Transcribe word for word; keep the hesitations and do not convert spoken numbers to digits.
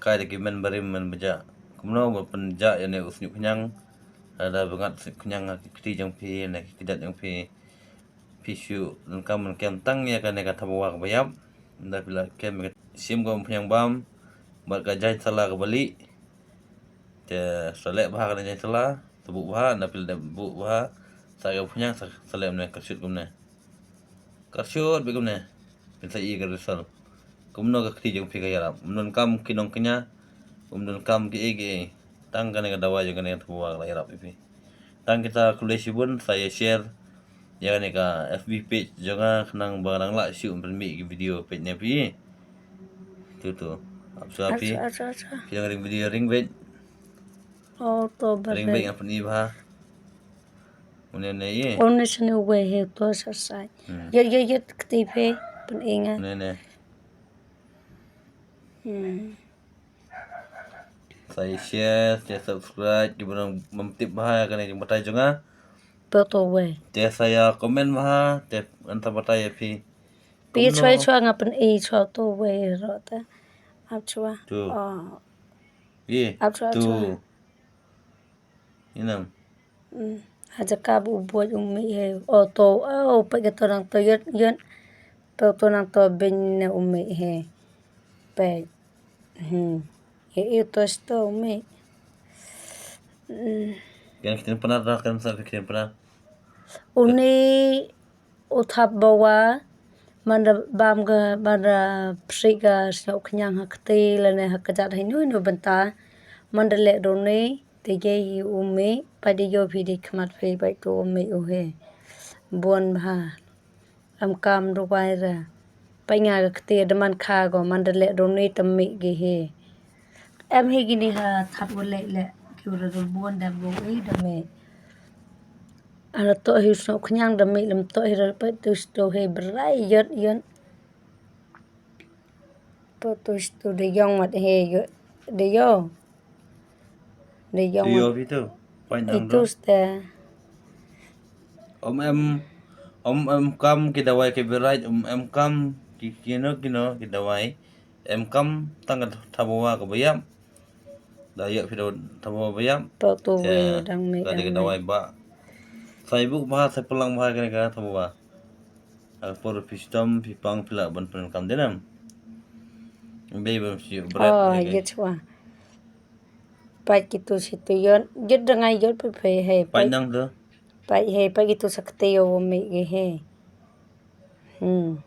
kai da ki men barim men bajah. Kumno ba pynjah ïa une u shñiuh khñiang. Lada ba ngat shñiuh khñiang ha ki kti jong phi ne ki kjat jong phi. Phi shu donkam ban kem tang ïa kane ka thabawa kaba ïap. Nda phi la kem ïa ka shim ka umphniang bam bad ka jaiñsala kaba lieh. Te sa leh bha kane jaiñsala, sa buh bha, nda phi la dep buh bha, sa ka umphniang sa, sa leh kumne, kyrshut kumne. Kyrshut beit kumne. Phin sa ïohi ka result. Kumno ka kti jong phi ka ïarap. Ym donkam ki nongkñia, ym donkam kiei kiei. Tang kane ka dawai jong kane ka thabawa ka la ïarap ïa phi. Tang kita khublei shibun, sa ïa share ïa kane ka F B page jong nga khnang ba nga nang lah shuh ban pynmih ki video peit ne phi. Tu tu. Ap shuwa phi. Acha, acha, acha. Phi nang ring video ring beit. Oh, to ba. Ring beit ngan pyni bha. Une ne ye. Une sene wei he to sa sai. Hmm. Ye ye ye kti phi pyni nga. Une ne. Hmm. Sa ïa share, sa ïa subscribe, kiba nang bym tip bha ïa kane jingbatai jong nga. Peit to wei. Te sa ïa comment bha, te ngan sa batai ïa phi. Phi kumno? Chwa chwa nga pyni chwa to wei ro te. Ap chwa. Tu. Oh. Ye. Ap chwa tu. Chwa. Inam. Hmm. Ha jaka ba u buaid u mih he. O to, o peit ka to nang to ïot ïot. Peit to nang to beiñ ne u mih he. Peit. Hmm. He ïoh to sto u mih. Hmm. Kan ktien Pnar ra kan sa ktien Pnar. Une u thabawa, man da bam ka, man da pyrshah ka shñiuh khñiang ha kti lane ha kjat ha ino ino bynta. Man da leh da une, te ïa u mih, peit da ïoh phi da khmat phi, peit to u mih u he. Bun bha. Em kam da wai ra. Peit nga ka kti da man kha ko, man da leh da une te mih ki he. Em hi kine ha thad wa leh leh. Ki wa da bun da bun i da mih. Ala to hi u shñiuh khñiang da mih, lam to hi ra peit to sto hi brai ïot ïot. Peit to sto da ïong wat hi ïot. Da ïong. Da ïong wat. Ïoh phi to. Peit nang to. Itu ste. Ym em, ym em kam ki dawai ki beraid, ym em kam ki kino kino ki dawai. Em kam tang ka thabawa kaba ïap. Da ïap phi da thabawa ba ïap. Peit to wi dang mih. Ka dei ka dawai ba. Sa ïa buh bha, sa pynlang bha kane ka thabawa. Ka por phi shitom phi pang phi lah ban pyndonkam de nam. Ym dei ban shu bret. Oh, ïa chwa. Peit kitu shitu ïot, ïot da ngai ïot phi phi hei. Peit nang tu. Peit hei, peit kitu sa kti ïa u mih ki hei. Hmm.